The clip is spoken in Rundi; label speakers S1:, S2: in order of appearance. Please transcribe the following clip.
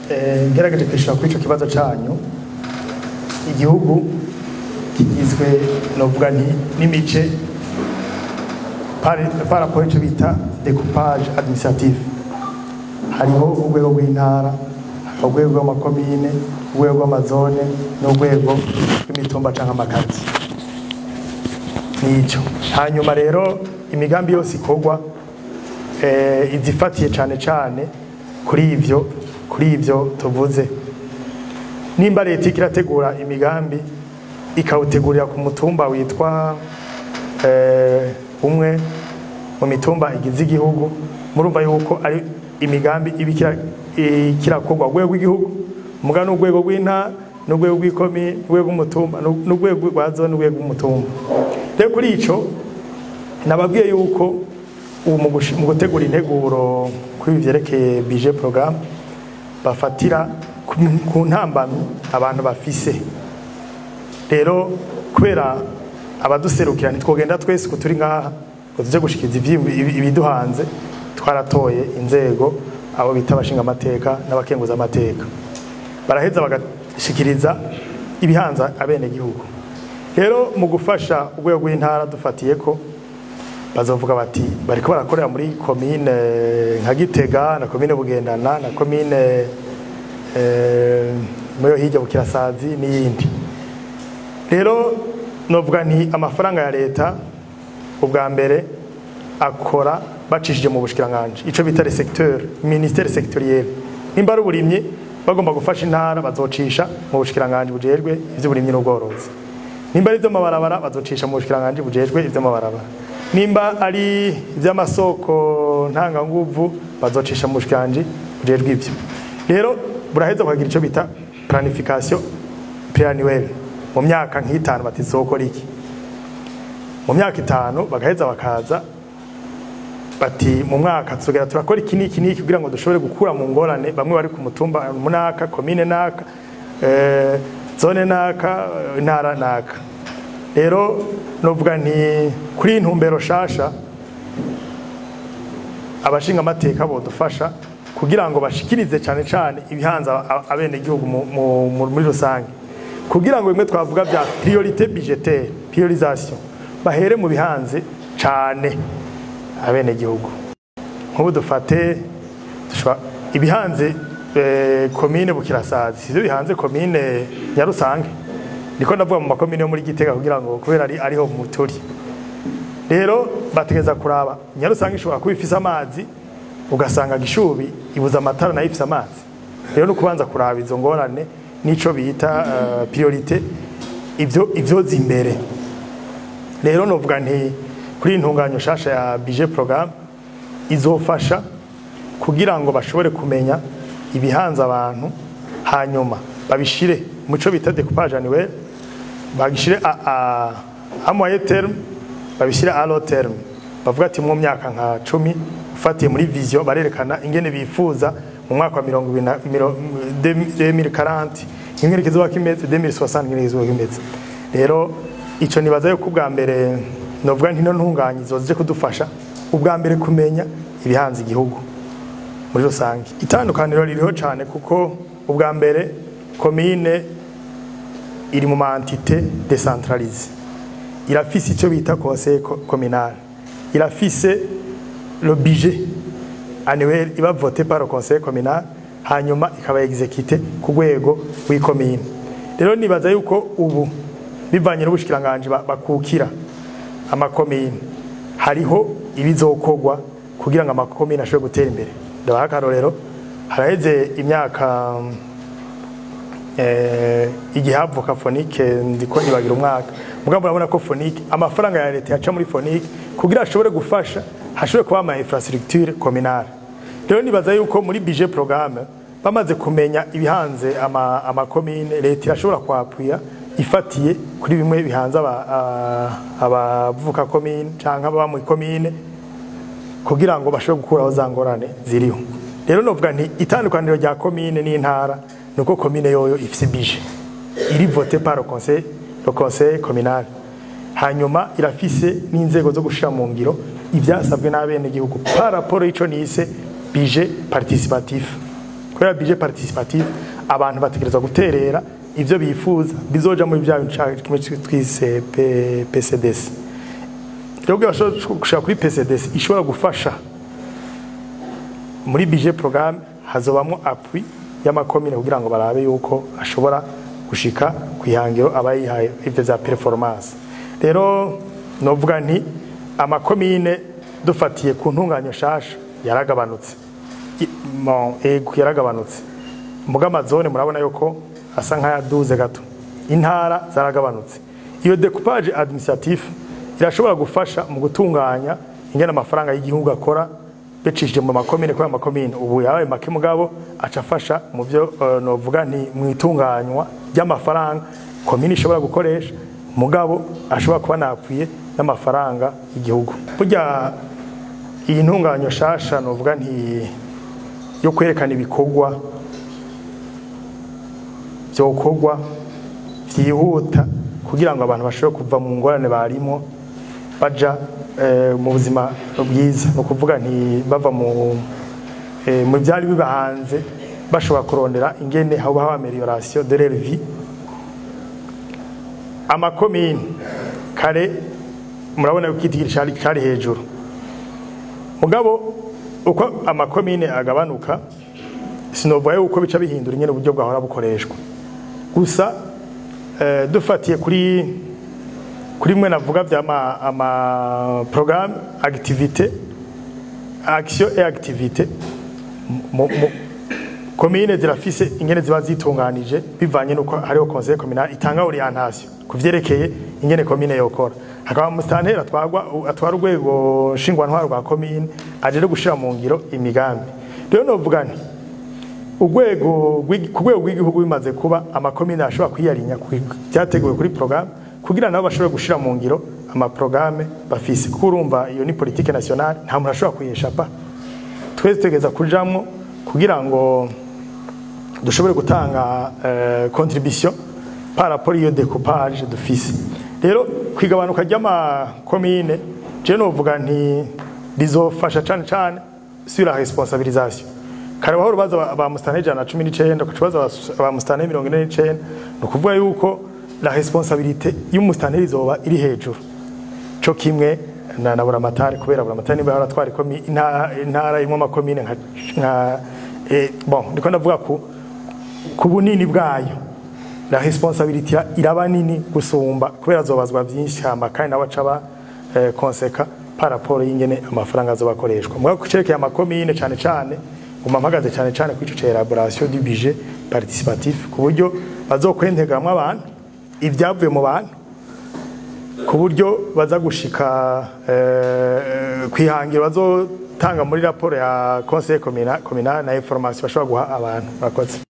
S1: Ngerageje kwishura kuri ico kibazo canyu. Igihugu kigizwe, novuga nti, n'imice par rapport ico bita découpage administratif. Hariho urwego rw'intara, urwego rw'amakomine, urwego rw'amazone n'urwego rw'imitumba canke amakazi. Nico. Hanyuma rero imigambi yose ikorwa izifatiye cane cane kuri ivyo tuvuze. Nimba leta iriko irategura imigambi, ikawutegurira ku mutumba witwa umwe mu mitumba igize igihugu, murumva yuko ari imigambi iba ikirakorwa urwego rw'igihugu, muga n'urwego rw'intara, n'urwego rw'ikomine, n'urwego rw'umutumba, n'urwego rwa zone, n'urwego rw'umutumba. Rero kuri ico nababwiye yuko ubu mu gutegura integuro kuri ibi vyerekeye budget programme, bafatira ku ntambamyi abantu bafise. Rero kubera abaduserukira, ntitwogenda twese uko turi ngaha ngo tuje gushikiriza ibiduhanze. Twaratoye inzego, abo bita abashingamateka n'abakenguzamateka, baraheza bagashikiriza ibihanza abenegihugu. Rero mu gufasha urwego rw'intara, dufatiye ko bazovuga bati bariko barakorera muri komine nka Gitega na komine Bugendana na komine muri hirya Bukirasazi n'iyindi. Rero novuga nti amafaranga ya leta ubwa mbere akora bacishije mu bushikiranganje, ico bita les secteurs, ministère sectoriel. Nimba ari uburimyi bagomba gufasha intara, bazocisha mu bushikiranganje bujejwe ivy'uburimyi n'ubworozi. Nimba ari ivy'amabarabara, bazocisha mu bushikiranganje bujejwe ivy'amabarabara. Nimba ari ivy'amasoko ntanganguvu, bazocisha mu bushikiranganje bujejwe ivyo. Rero buraheza bukagira ico bita planification pluriannuelle mu myaka nk'itanu, bati zokora iki mu myaka 5. Bagaheza bakaza bati mu mwaka tuzogera turakora iki n'iki n'iki kugira ngo dushobore gukura mu ngorane bamwe bari ku mutumba munaka, komine naka, zone naka, intara naka. Rero novuga nti kuri iyi ntumbero shasha, abashinga amateka bodufasha kugira ngo bashikirize cane cane ibihanza abenegihugu muri rusange, kugira ngo bimwe twavuga bya priorité budgétaire, priorisation, bahere mu bihanze cane abenegihugu. Nk'ubu dufate ibihanze komine Bukirasazi sivyo bihanze komine Nyarusange. Niko ndavuga mu makomine yo muri Gitega kugira ngo kubera ari ariho muturi. Rero bategeza kuraba Nyarusange ishobora kuba ifise amazi, ugasanga Gishubi ibuza amatara nayo ifise amazi. Rero no kubanza kuraba izo ngorane nico bita priorité, ivyo zimbere. Rero novuga nti kuri iyi ntunganyo shasha ya budget programme izofasha kugira ngo bashobore kumenya ibihanze abantu, hanyuma babishire muco bita découpage annuel, bagishire à moyen terme, babishire à long terme. Bavuga ati mu myaka nka 10, ufatiye muri vision, barerekana ingene bifuza mu mwaka wa mirongo ibiri na 2040 ingene kizoba kimeze, 2060 ingene kizoba kimeze. Rero ico nibaza yuko ubwa mbere novuga nti no ntunganye zije kudufasha ubwa mbere kumenya ibihanze igihugu muri rusange. Itandukaniro ririho cyane, kuko ubwa mbere komine iri mu ma entité décentralisée, irafise icyo bita conseil communal, irafise le budget annuel iba voté par le conseil communal, hanyuma ikaba exécuté ku rwego w'ikomine. Rero nibaza yuko ubu bivanye n'ubushikiranganje bakukira amakomine, hariho ibizokorwa kugira ngo amakomine ashobore gutera imbere. Ndabaha akarorero: haraheze imyaka igihe havuka FONIC, ndiko nibagira umwaka, mugabo murabona ko FONIC, amafaranga ya leta yaca muri FONIC kugira ashobore gufasha hashobore kuba ama infrastructure communale. Rero nibaza yuko muri budget programme bamaze kumenya ibihanze amakomine, leta irashobora kwapuya ifatiye kuri bimwe bihanze abavuka komine canke ababa mu komine, kugira ngo bashobore gukuraho za ngorane ziriho. Rero novuga nti itandukaniro rya komine n'intara nuko komine yoyo ifise budget iri voté par le conseil communal, hanyuma irafise n'inzego zo gushira mu ngiro ivyasabwe n'abenegihugu par rapport ico nise budget participatif. Kubera budget participatif, abantu bategerezwa guterera ivyo bifuza bizoja muri bya kimwe twise PCDC. Rero bashobora gushaka kuri PCDC ishobora gufasha muri budget programme, hazobamwo appui y'amakomine kugira ngo barabe yuko ashobora gushika kwihangiro abayihaye, ivyo za performance. Rero novuga nti amakomine, dufatiye ku ntunganyo shasha, yaragabanutse. Bon, ego, yaragabanutse. Muga amazone murabona yuko asa nk'ayaduze gato, intara zaragabanutse. Iyo découpage administratif irashobora gufasha mu gutunganya ingene amafaranga y'igihugu akora bicishije mu makomine, kubera amakomine ubu yabaye make, mugabo aca afasha mu byo novuga nti mu itunganywa ry'amafaranga komine ishobora gukoresha, mugabo ashobora kuba nakwiye n'amafaranga y'igihugu. Burya iyi ntunganyo shasha, novuga nti yo kwerekana ibikorwa byokorwa byihuta kugira ngo abantu bashobore kuva mu ngorane barimo baja mu buzima bwiza, ni ukuvuga nti bava mu byari bibahanze, bashobora kurondera ingene haba amélioration de leur vie. Amakomine kare murabona yuko igitigiri cari hejuru, mugabo uko amakomine agabanuka, sinovuga yuko bica bihindura ingene uburyo bwahora bukoreshwa. Gusa dufatiye kuri mwe navuga vya ama programme, activité, action et activité, komine zirafise ingene ziba zitunganije bivanye nuko hariho conseil communal itanga orientation kuvyerekeye ingene komine yokora, hakaba mustanteri atwagwa, atwara urwego nshingwantwaro rwa komine, aje gushira mu ngiro imigambi. Rero novuga nti urwego ku rwego rw'igihugu bimaze kuba, amakomine ashobora kwiyarinya byateguwe kuri programme kugira nabo bashobore gushira mu ngiro amaprogrammes bafise, kuko urumva iyo ni politique nationale, nta muntu ashobora kuyeshapa. Twese tutegereza kujamwo kugira ngo dushobore gutanga contribution par rapport iyo découpage dufise. Rero kwigabanuka ry'amakomine, je novuga nti rizofasha cane cane sur la responsabilisation. Kare wahora ubaza ba mustanteri 119, ukaca ba mustanteri 49. Ni ukuvuga yuko la responsabilité y'umustanteri izoba iri hejuru, co kimwe na buramatari, kubera buramatari niba yaratwara intara imwe amakomine nka bon, ndiko ndavuga ku bunini bwayo, la responsabilité iraba nini gusumba, kubera azobazwa byinshi, hama kandi nawe acaba conséquent par rapport y'ingene amafaranga azobakoreshwa. Mugabo kucerekeye amakomine, cane cane nguma mpagaze cane cane kuri ico ca élaboration du budget participatif, ku buryo bazokwentegamwo abantu, ibyavuye mu bantu, ku buryo baza gushika kwihangiro bazotanga muri raporo ya conseil communal na information bashobora guha abantu. Murakoze.